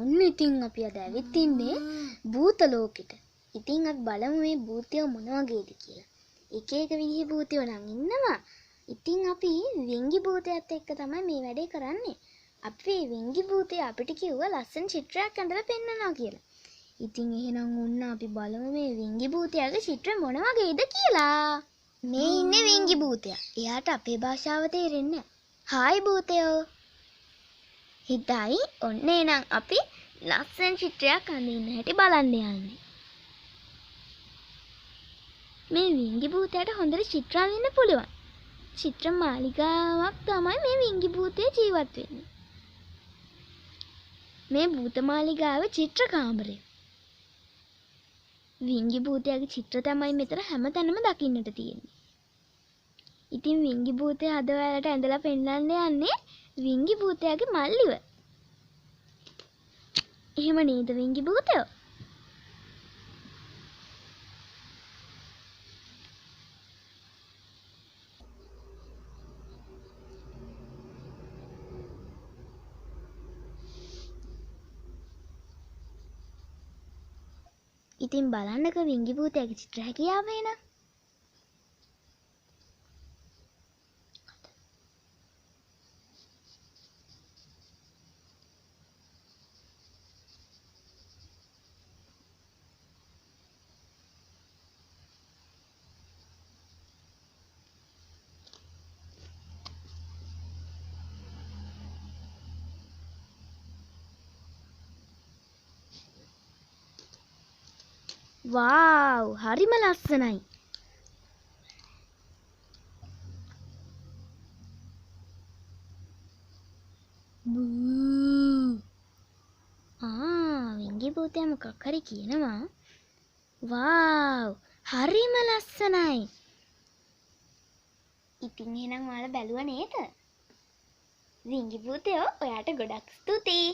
ඔන්න ඉතින් අපි අද ඇවිත් ඉන්නේ භූත ලෝකෙට. ඉතින් අපි බලමු මේ භූතයෝ මොන වගේද කියලා. එක එක විදිහේ භූතයෝ නම් ඉන්නවා. ඉතින් අපි විංගි භූතයත් එක්ක තමයි මේ වැඩේ කරන්නේ. අපි විංගි භූතය අපිට කිව්වා ලස්සන චිත්‍රයක් ඇඳලා පෙන්නනවා කියලා. ඉතින් එහෙනම් ඔන්න අපි බලමු මේ විංගි භූතයාගේ චිත්‍ර මොන වගේද කියලා. මේ ඉන්නේ විංගි භූතයා. එයාට අපේ භාෂාව තේරෙන්නේ නැහැ. හායි භූතයෝ. හිතයි ඔන්න එහෙනම් අපි ලස්සන චිත්‍රයක් අඳින්න හැටි බලන්න යන්නේ. මේ විංගි භූතයාට හොඳට චිත්‍ර අඳින්න පුළුවන්. චිත්‍ර මාලිගාවක් තමයි මේ විංගි භූතය ජීවත් වෙන්නේ. මේ භූත මාලිගාවේ චිත්‍ර කාමරය. විංගි භූතයාගේ චිත්‍ර තමයි මෙතන හැමතැනම දකින්නට තියෙන්නේ. ඉතින් විංගි භූතය අද ඔයාලට ඇඳලා පෙන්නන්න යන්නේ විංගි භූතයාගේ මල්ලිව. එහෙම නේද විංගි භූතයෝ? ඉතින් බලන්නකෝ විංගි භූතයාගේ චිත්‍ර හැකියාව එහෙනම්. වාව්, හරිම ලස්සනයි. බූ. විංගි භූතයා මොකක් හරි කියනවා. වාව්, හරිම ලස්සනයි. ඉතින් එහෙනම් ඔයාලා බැලුවා නේද? විංගි භූතයෝ ඔයාට ගොඩක් ස්තුතියි.